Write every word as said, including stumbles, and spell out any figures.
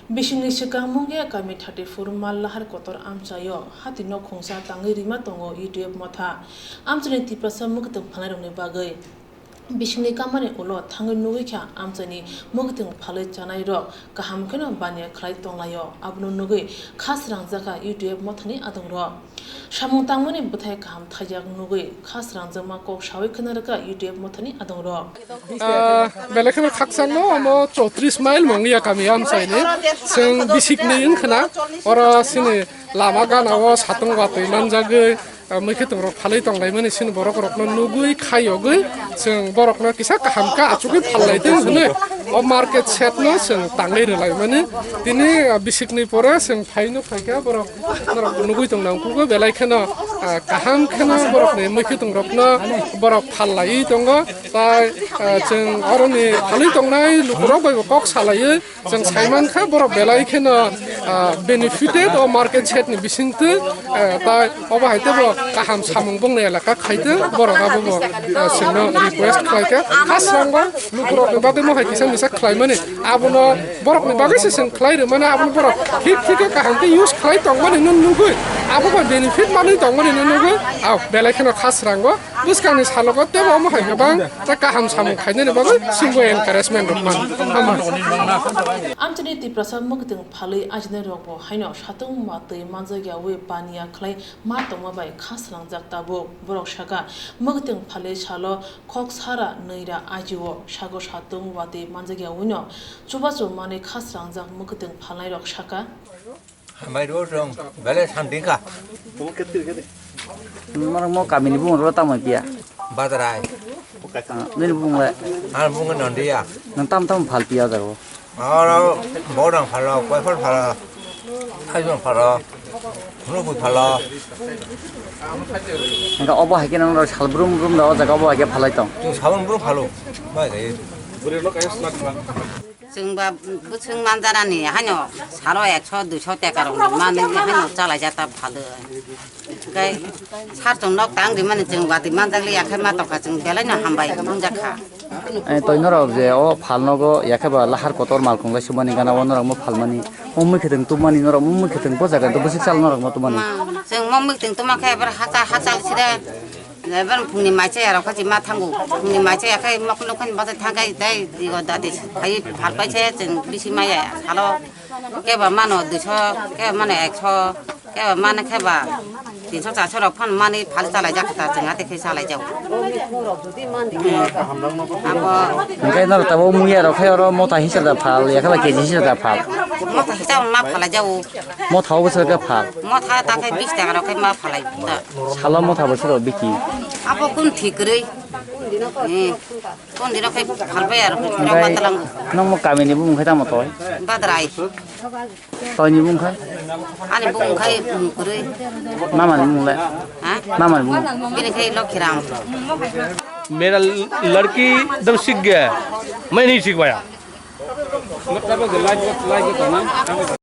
Bisingni swkang Mungia kami thirty four Mallahar kotor amchaio hati nok khungsa tangwi rima tongo U D F motha. Amchaini Tiprasa mwkhwtwng phalnairokni bagwi. Bisingni kamani ulo thangwi nugwi kha amchaini mwkhwtwng phalwi chanairok kaham kheno baniya khlai tonglaio. Abono nugwi kha srangjakha U D F mothani adongrok. Samung tangmani bwthai kaham thaijak nugwi kha srangjakma kok sawi khna rwkha U D F mothani adongrok. Ah, belai kheno khakchangno omo chowtrish mile Mungia kami amchaini. Chwng bisikni wngkhna oro chini lama gana o satung watwi manjagwi, ah, mwkhwtwng rok phalwi tonglaimani chini borok rokno nugwi khaiyogwi chwng borokno kisa kaham khe achugwi phallaitwng hwnwi o market shed no chwng tangwi rwlaimani. Tini, ah, bisikni pore chwng phaino phaikha borok norok nugwi tongna nangkukgo belai kheno, ah, kaham kheno borokni mwkhwtwng rokno borok phallaiwi tongo. Tai, ah, chwng oroni phalwi tongnai lukurok bai bo kok salaiwi chwng saimankha borok belai kheno, ah, benefited o market shed ni bisingtwi, ah, tai obo hai tebo kaham samung bongni elaka khaitwng borok abobo, ah, chwngno request khlaikha. Khasrango lukurokni bagwi mohai kisa misa khlaimani abono borokni bagwi se chwng khlai rwmani abono borok thik thik khe kaham khe use khlai tongmani no nugwi abo bai benefit manwi tongmani no nugwi. Au belai kheno khasrango bwskangni salogo tebo omo hai kwbang tei kaham samung khainani bagwi chwngbo encouragement rwkmani. Hambai. Amchaini Tiprasa mwkhwtwng phalwi ajinairokbo haino satung watwi manjakyawi baniya khlai ma tongma bai kha srangjak tabuk. Borok sakha, mwkhwtwng phalwi salo khok sara nwi ra ajio, sago satung watwi manjakyawi no chubachu manwi kha srangjak mwkhwtwng phalnairok sakha. Hambai rw chwng belai santi kha. Norok mo kamini bumung rw tamo piya? Badrai. Ah, nini bumung le? Ang bumung Nondiya. Nang tam tam phal piya jaro? Oro bodang phalo, koiphal phalo, thaijong phalo, nubui phalo. Engka obo hai khe nang rok sal brum brum da o jaga obo hai khe phalai tong. Chwng sabon brum phalo. Bai gai. Chwng ba bwswng manjanani haino salo ekso duiso teka rok manwi haino chalai jata phalo. Hwnkhe sar chwng nok tang rimani chwng bati manjakli yakhai ma tongkha chwng belai no hambai wngjakha. Ai toi norok je o phal nogo yakhai ba lahar kotor malkhung lai sumani gana o norok mo phalmani o mwkhwtwng tubmani norok mo mwkhwtwng bo jaga to bwswk sal norok mo tubmani. Ma, chwng mo mwkhwtwng tuma khe ebar hacha hachal side. Ebar phungni maisa yarok khe ma thango. Phungni maisa ya khe mokno khani bajai thangkai dai digo dadi. Hai phalpai se chwng bisi maya salo keba mano duiso, keba mano ekso, keba mano keba tinso charso rok phan mani phal chalai jak ta chwng ate khe chalai jak. Abo hwnkhe norok tabuk muya rok khe oro mota hisa da phal, ya khe ba keji hisa da phal. Mota hisa ma phalai jak. Motha o bwswk khe phal? Motha ta khe bish taka rok khe ma phalai ta. Salo motha bwswk rok biki? Abo kun thik kwrwi. Eh, kun dino khe phalbai aro khe rok batalang. Nokmo kamini bumung khe tamo toi? Badrai. Toini bumung khe? Ani bumung khe bumung kwrwi. Mamani bumung le? Ha? Mamani bumung? Bini khe Lokhiram. मेरा लड़की एकदम सीख गया है, मैं नहीं सीख पाया।